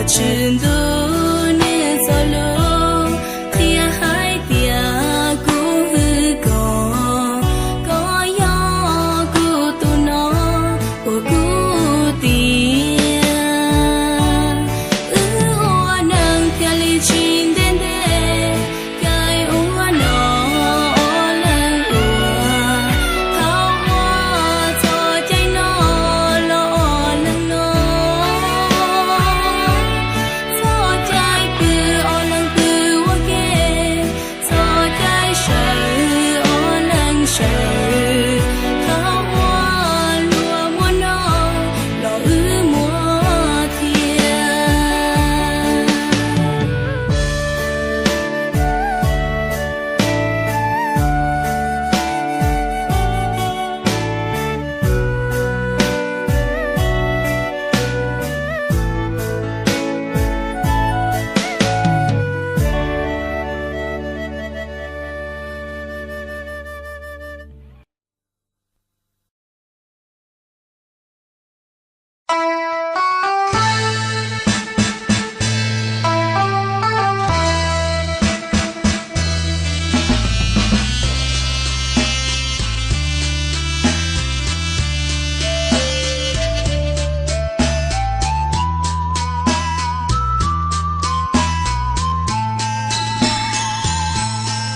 Tswv Ntuj nws txoj lus qhia hais tias kuv hwm koj, koj yog kuv tus no uas kuv tiav. Wb ua neej thiaj li tsis ntev ntev, kev ua no ob leeg ua, thaum ua txoj cai no los ob leeg no, txoj cai pw ob leeg pw ua ke, txoj cai sawv ob leeg sawv, thaum ua luag muaj no los wb muaj thiab.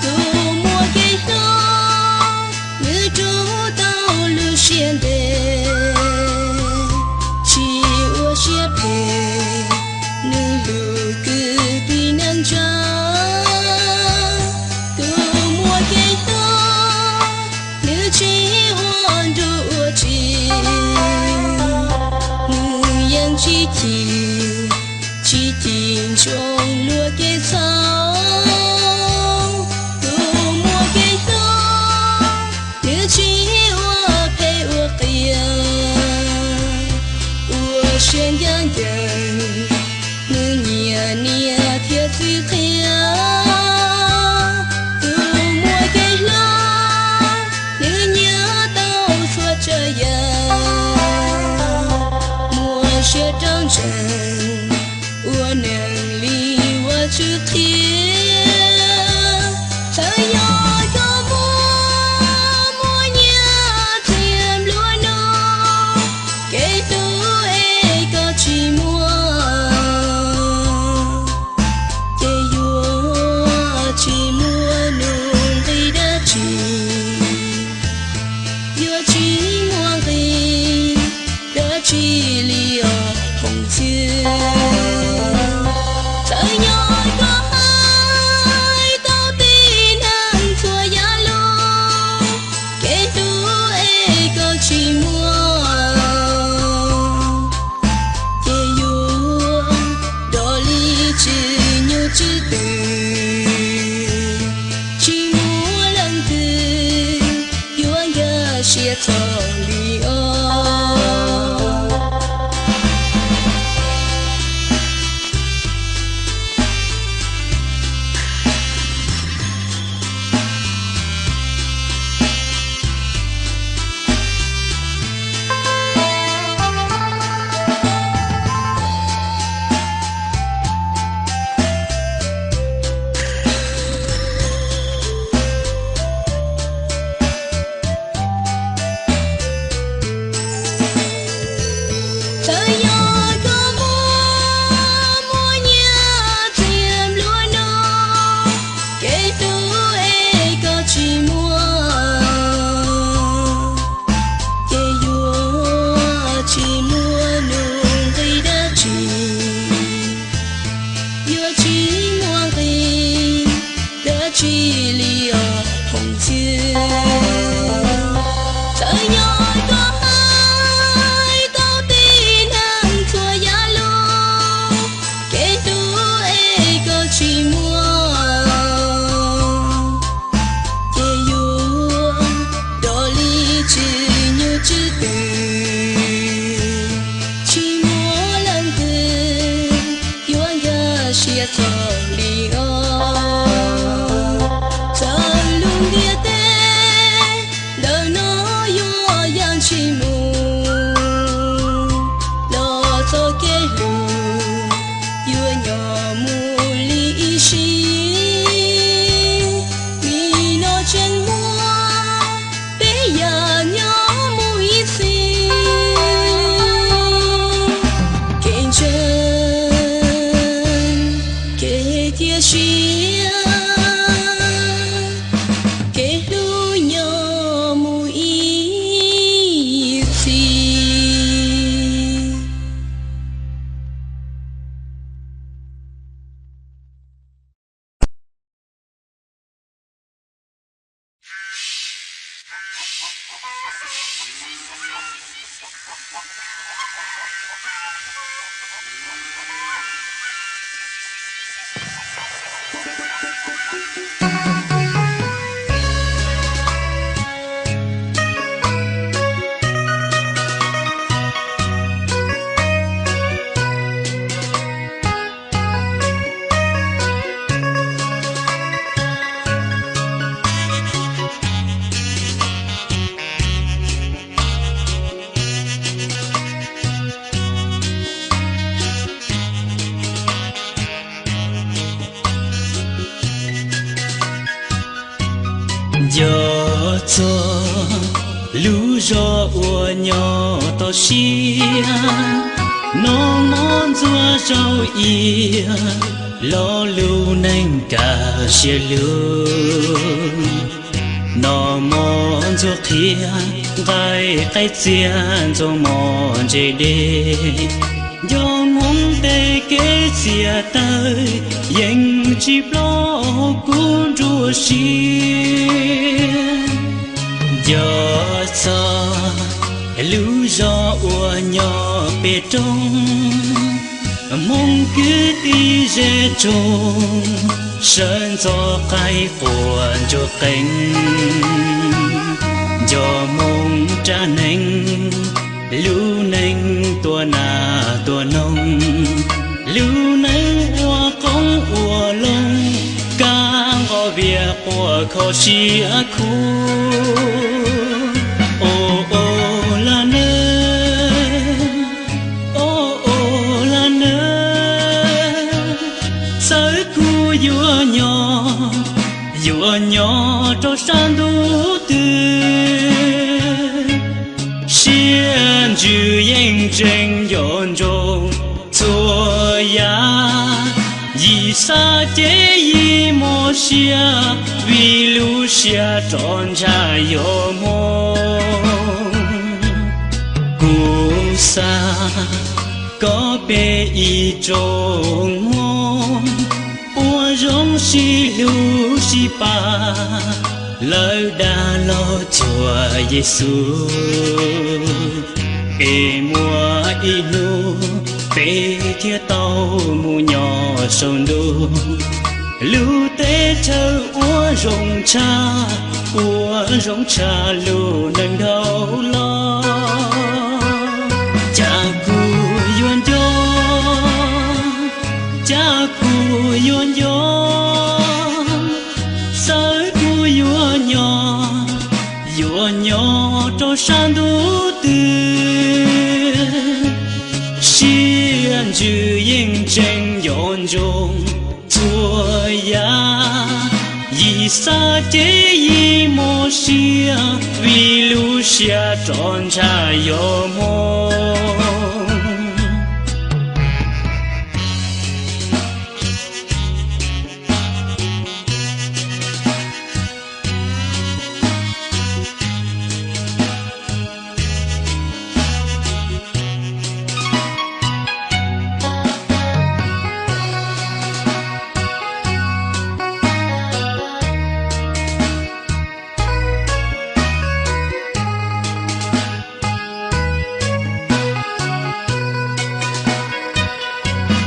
Tus muaj kev hlob, nws rub tau lub siab ntev, tsis ua siab phem, nws hlub kwv tij neej tsa. Tus muaj kev hlob, nws tsis ua nruj ua tsiv, nws yeej tsis chim, tsis cim ntsoov luag kev txhaum. Tus muaj kev hlob, nws tsis ua phem ua qias, ua siab ncaj ncees, nws nyiam niam thiab txiv qhia. Tus muaj kev hlob, nws nyiam tau txhua tsav yam, muaj siab rau ntseeg, ua neeg li Vajtswv qhia. Txawm yog koj muaj, muaj nyiaj txiag nplua nuj, kev hlub es koj tsis muaj, ces yuav tsis muaj nuj nqis dab tsi, yuav tsis muaj nqis dab tsi li os phooj ywg. Txawm yog koj hais tau tib neeg txhua yav lug, kev hlub es koj tsis muaj, ces yuav dog li tswv nyuj tswv twm, tsis muaj leej twg yuav nkag siab txog li os. Txawm yog koj muaj, muaj nyiaj txiag nplua nuj, kev hlub es koj tsis muaj, ces yuav tsis muaj nuj nqis dab tsi, yuav tsis muaj nqis dab tsi li os phooj ywg. Txawm yog koj hais tau tib neeg txhua yav lug, kev hlub es koj tsis muaj, ces yuav dog li tswv nyuj tswv twm, tsis muaj leej twg yuav nkag siab txog li os. Txawm lub ntiaj teb ntawm no yuav yeej tsis mus, los txoj kev hlub Txog lub zos uas nyob toj siab, noj mov ntxuav zaub iab, lo lus neeg kaj siab lug. Noj mov ntxuav qhia, nqaij qaib txias ntxuag mov ntse dej. Nco Hmoob tej kev txias tawv, yeej tsis ploj kuv nruab siab. Nco txog lub zos uas nyob pem roob, Hmoob kwv tij ze tsoog, sawv ntxov qaib quas ntsuag qees. Nco Hmoob rab hneev, lub neej tua nas tua noog, lub neej ua qoob ua loo, kab nqos vias quaj kho siab khuv. Au, au, la nawb, au, au, la nawb, txawm kuv yuav nyob, yuav nyob rau sab ntuj twg, siab ntsws yeej tseem nco ntsoov txhua yam. Yim xav ces yim mob siab, vim lub siab rov ntshai yuav mob. Kuv xav kom peb ib tsoom Hmoob ua zoo sib hlub sib pab, lawv dag los cuag Yexus, es muaj ib hnub peb thiaj tau mus nyob saum ntuj. Lub teb chaws ua zoo tshaj, ua zoo tshaj lub neej dhau los. Cas kuv yuav nco, cas kuv yuav nco, txawm kuv yuav nyob, yuav nyob rau sab ntuj twg, siab ntsws yeej tseem nco ntsoov txhua yam. Yim xav ces yim mob siab, vim lub siab rov ntshai yuav mob.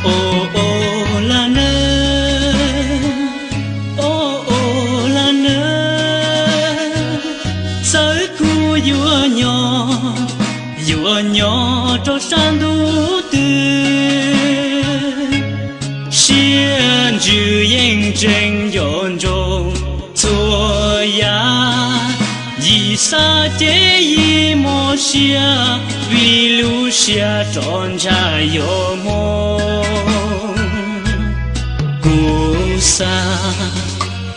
Au, au, la nawb, au, au, la nawb, txawm kuv yuav nyob, yuav nyob rau sab ntuj twg, siab ntsws yeej tseem nco ntsoov txhua yam. Yim xav ces yim mob siab, vim lub siab rov ntshai yuav mob. Kuv xav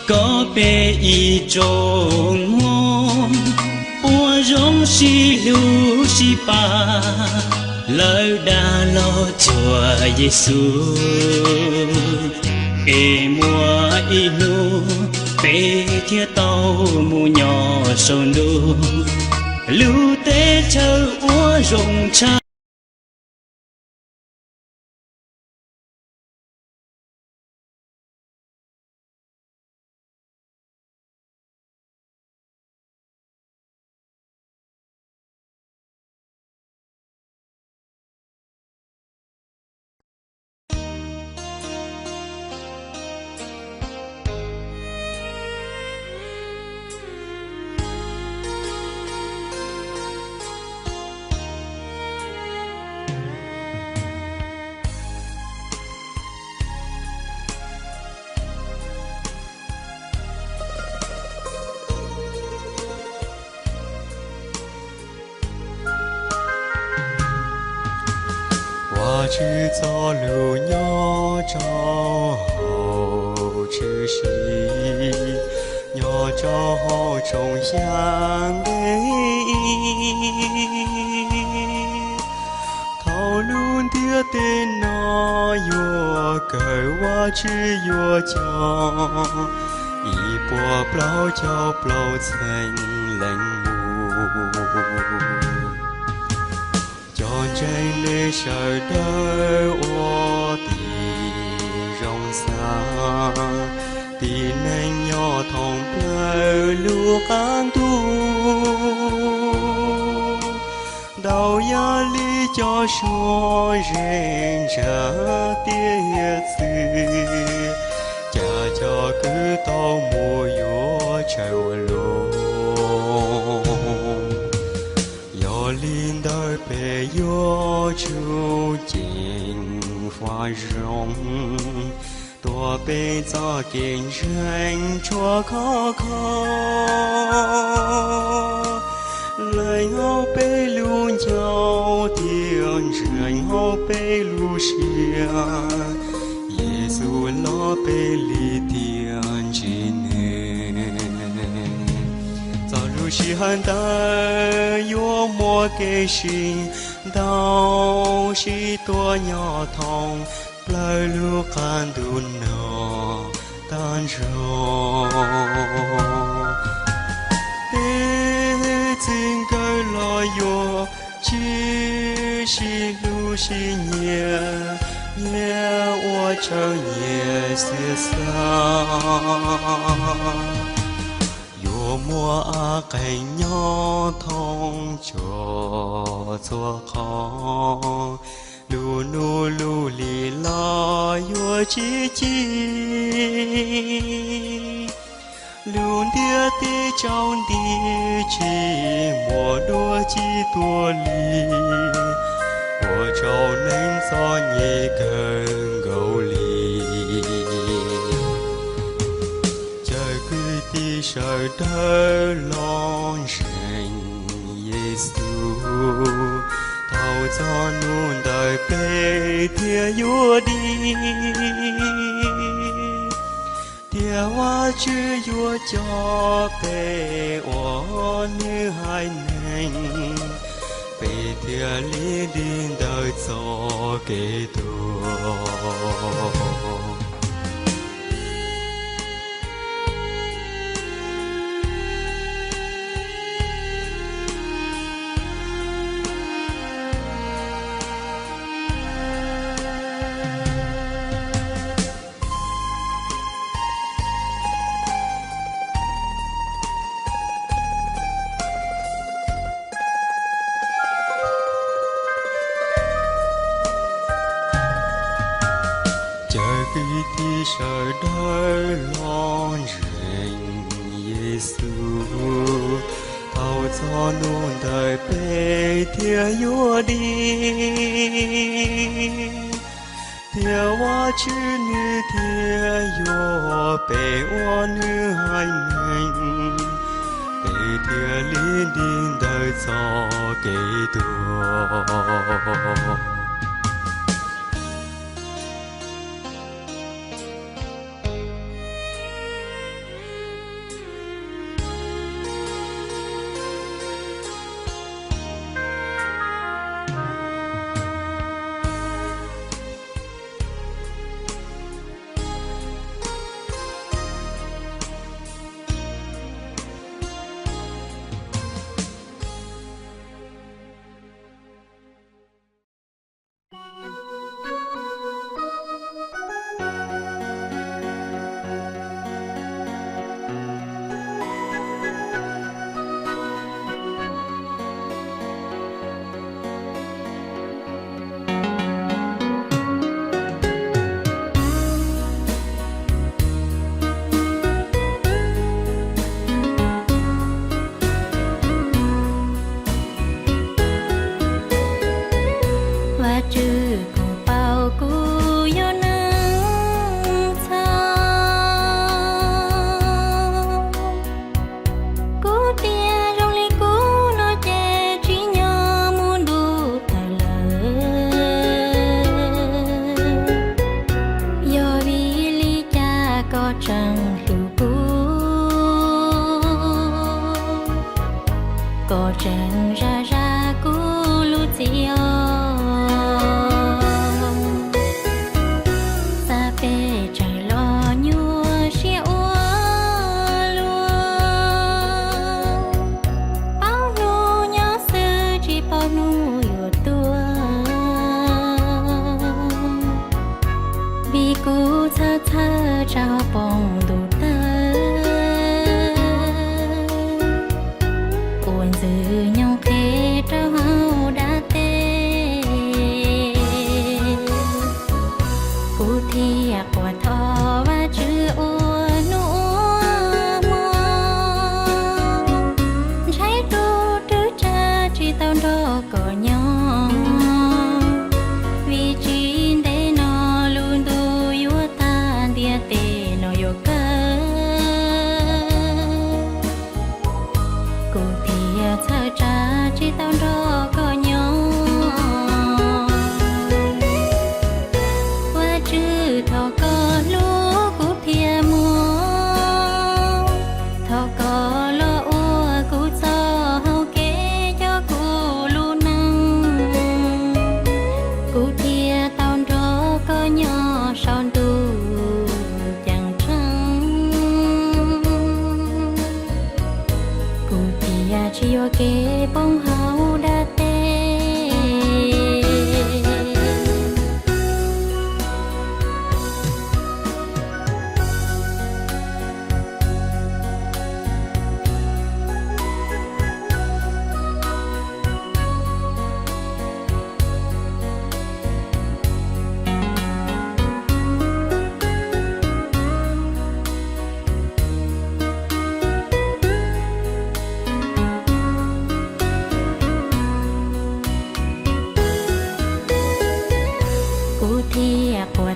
kom peb ib tsoom Hmoob ua zoo sib hlub sib pab, lawv dag los cuag Yexus, es muaj ib hnub peb thiaj tau mus nyob saum ntuj. Lub teb chaws ua zoo tshaj. Vajtswv txoj lus nyob rau hauv tshwm sim, nyob Los rau hauv tshooj xya nqe ib, thaum lub ntiaj teb no yuav kawg, Vajtswv yuav coj ib puas plaub caug plaub txheem leej mus. Cov ntseeg nej sawv daws ua tim zoo xav, tib neeg nyob thoob plaws lub qab ntuj, ntau yam li cov suab zeb ntsag tiaj hiav txwv, cas cov kwv tau mus yuav tsawg ua luaj. Yog li ntawd peb yuav tsum ceev faj zoo, tuav peb txoj kev ntseeg tshuav khov kho, lees hauv peb lub ncauj thiab ntseeg hauv peb lub siab, Yexus los peb li thiaj ntsib nws. Txoj lub sij hawm ntawd yuav muaj kev sib ntaus sib tua nyob thoob plaws lub qab ntuj no tag nrho. Tej txij nkawm los yuav tsis sib hlub sib nyiam, nyias ua tsawg nyias xiam xav. Yuav muaj av qeeg nyob thoob txhua txhua qhov, lub hnub lub hli los yuav tsis ci, lub ntiaj teb tsaus nti tsis muaj dua ci tuaj li, ua rau neeg txom nyem kawg nkaus li. Caw kwv tij sawv daws los ntseeg Yexus, thaum txog hnub ntawd peb thiaj yuav dim, thiab Vajtswv yuav coj peb ua nws haiv neeg, peb thiaj li dim ntawm txoj kev tuag. Caw kwv tij sawv daws los ntseeg Yexus, thaum txog hnub ntawd peb thiaj yuav dim, thiab Vajtswv nws thiaj yuav peb ua nws haiv neeg, peb thiaj li dim ntawm txoj kev tuag. Vajtswv puas paub kuv yog neeg txhaum? Kuv tias zoo li kuv no ces tsim nyog mus ntuj tawg lawm. Yog vim li cas koj tseem hlub kuv? Txhawj tsa ho poob ntuj tawg, ua ntxwg nyoog qhib rau hauv dab teg. Kuv thiaj quaj thov Vajtswv ua hnub ua hmo, ntshai tus twv tsa tsis tau nrog koj nyob, vim tsis ntev no lub ntuj yuav tag, ntiaj teb no yuav kawg. Kuv thiaj txhawj tsa tsis tau nrog koj nyob. Vajtswv, thov koj hlub kuv thiab mog, thov koj los ua kuv txoj hau kev coj kuv lub neej, kuv thiaj tau nrog koj nyob saum ntuj ceeb tsheej. Kuv thiaj tsis yuam kev poob hauv dab teg. Kuv thiaj quaj